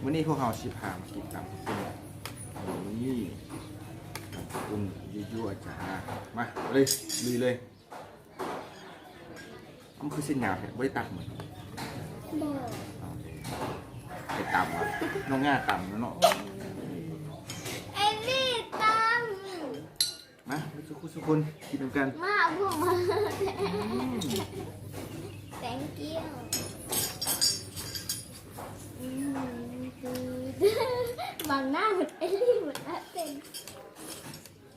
ມື້ນີ້ພວກເຮົາຊິພາມາກິນຕຳບັກຫຸ່ງ ນີ້ ຕຳບັກຫຸ່ງຍົວໆ ຈ້າ. ມາເລີຍ ລຸຍເລີຍ. ມັນຄືເສັ້ນຍາວແທ້ ບໍ່ໄດ້ຕັດມັນ? ບໍ່. ເອົາ ໄປຕຳວ່າ ນ້ອງຫຍ້າຕຳເນາະ. ເອລລີຕຳ. ມາ ທຸກຄົນ ກິນນຳກັນ. ມາ ພວກມາ. ອືມ Thank you. ອືມ ບັງໜ້າໝົດ ເອລລີໝົດລະເປັນ.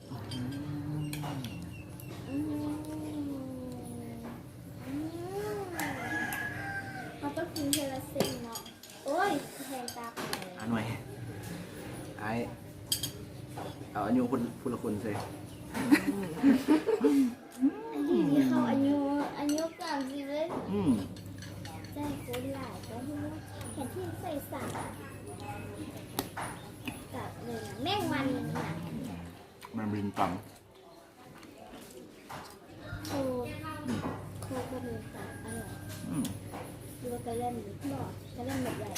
ອືມ ອືມ ອືມ ເຮົາຕ້ອງກິນເທື່ອລະເສັ້ນເນາະ. ໂອ້ຍ ແພງຕາປານໃດ. ອາ ໜ່ວຍ ອ້າຍ ເອົາອາຍຸຄົນ ຜູ້ລະຄົນໃສ່. ອັນນີ້ເຂົາອາຍຸ ອາຍຸກາງຊິເລີຍ. ອືມ ໃສ່ຄົນຫຼາຍກໍຮູ້ ແທນທີ່ໃສ່ສາມ ກັບແມງວັນໜຶ່ງນະ. ມັນບິນຕຳ. ໂອ້ ອືມ ໂອ້ ບໍ່ມີຕຳ ອະຮ່ອຍ. ອືມ ຫຼືວ່າກະແລັມບໍ ກະແລັມແບບໃຫຍ່.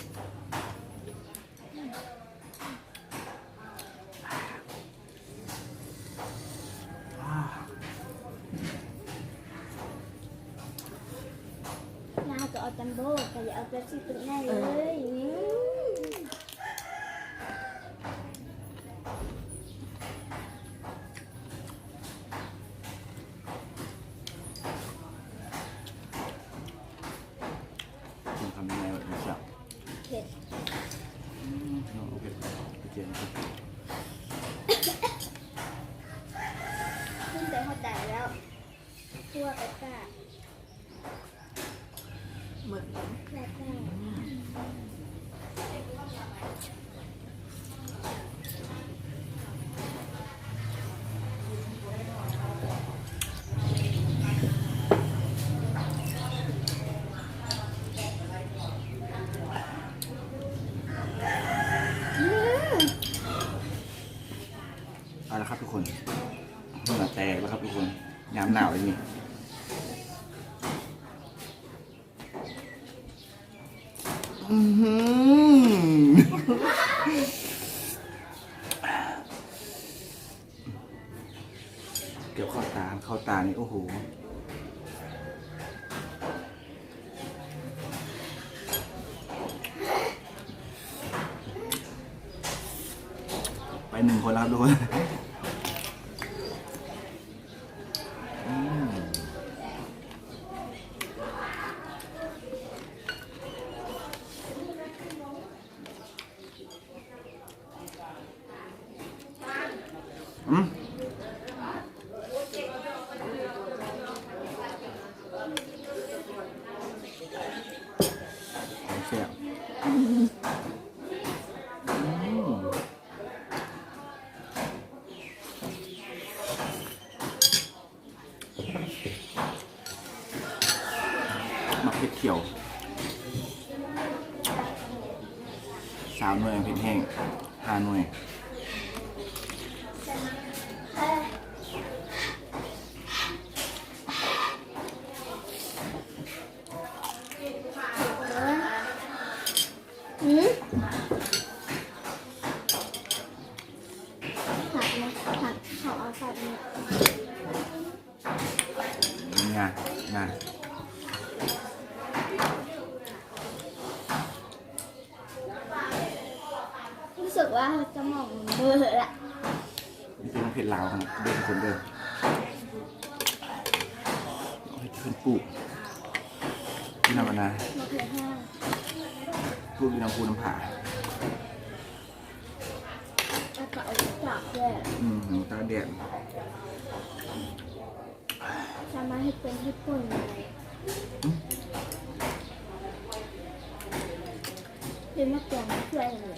ມາກໍເອົາຈັມໂບ້ ກໍຢ່າເອົາເປັບຊີຕົວໃຫຍ່ເລີຍ. ອືມ ກິນຄຳໃຫຍ່ໆ ແບບນີ້ແຊບ. ເຜັດ. ອືມ ເຜັດ ເຜັດ. ຂຶ້ນໄປຮອດໃດແລ້ວ? ຕົວກະກະ. ໝຶກ. ເອົາລະຄັບທຸກຄົນ ເຫື່ອແຕກແລ້ວຄັບທຸກຄົນ ຍາມໜາວເລີຍນີ້. ອືມ ເກືອບເຂົ້າຕາ ເຂົ້າຕານີ້ ໂອ້ໂຫ. ໄປໜຶ່ງຄົນແລ້ວຄັບທຸກຄົນ. ອືມ ອືມ ແຊບ. ອືມ ໝາກເຜັດຂຽວ ຊາວໜ່ວຍ, ເຜັດແຫ້ງ ຫ້າໜ່ວຍ. ອືມ ຜັກນະ ຜັກ ເຂົາເອົາຜັກນີ້ ງາ ງາ ຮູ້ສຶກວ່າສະໝອງມັນເບີລະ. ນີ້ຄືໝາກເຜັດລາວເນາະ ເດີທຸກຄົນເດີ ເຮັດເພິ່ນປູກຢູ່ນຳອັນນາ ໝາກເຜັດແຫ້ງ ປູກຢູ່ນຳພູນຳຜາ ແລ້ວກໍເອົາໄປຕາກແດດ. ອືມ ຕາກແດດ ສາມາດເຮັດເປັນເຫັດປົ່ນໄດ້. ອືມ ເປັນໝາກແກງເພື່ອນເລີຍ.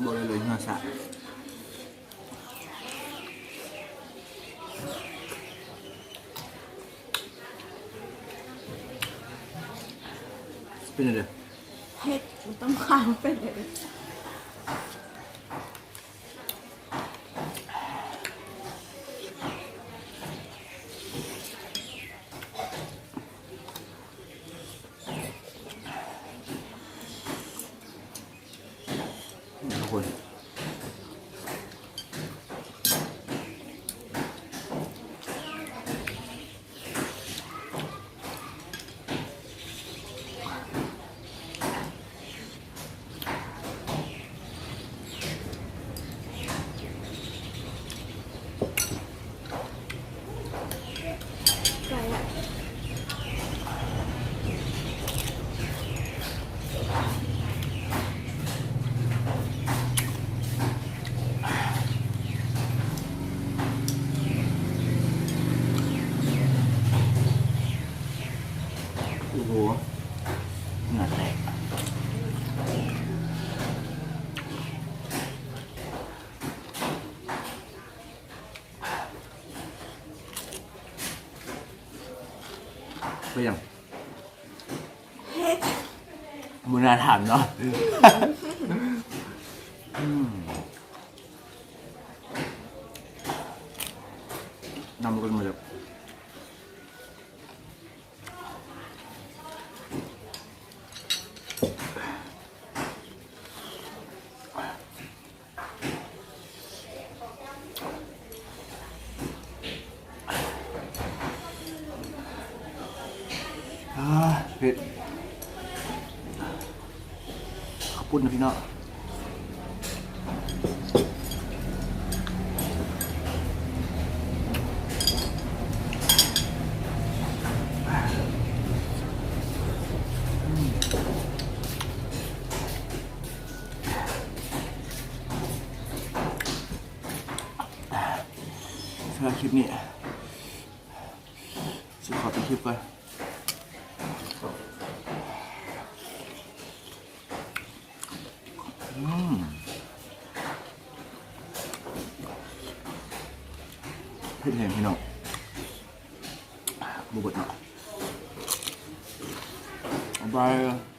ບໍ່ໄດ້ເລີຍ ເຫື່ອສາດ. ເປັນຈັ່ງໃດ? ເຜັດ ບໍ່ຕ້ອງຄາວ ເປັນຈັ່ງໃດ? ອື ໂອ້ໂຫ ເຫື່ອແຕກ. ເປັນຫຍັງ? ບໍ່ໜ້າຖາມເນາະ. ອືມ ນ້ຳມັນກໍມາແລ້ວ. ອາ ເຜັດ ເຂົ້າປຸ້ນນະພີ່ນ້ອງ. ສຳລັບຄລິບນີ້ ຊິຂໍປິດຄລິບກ່ອນ. ອືມ ເຜັດແຮງພີ່ນ້ອງ ບໍ່ເບິດເນາະ. ບາຍບາຍ.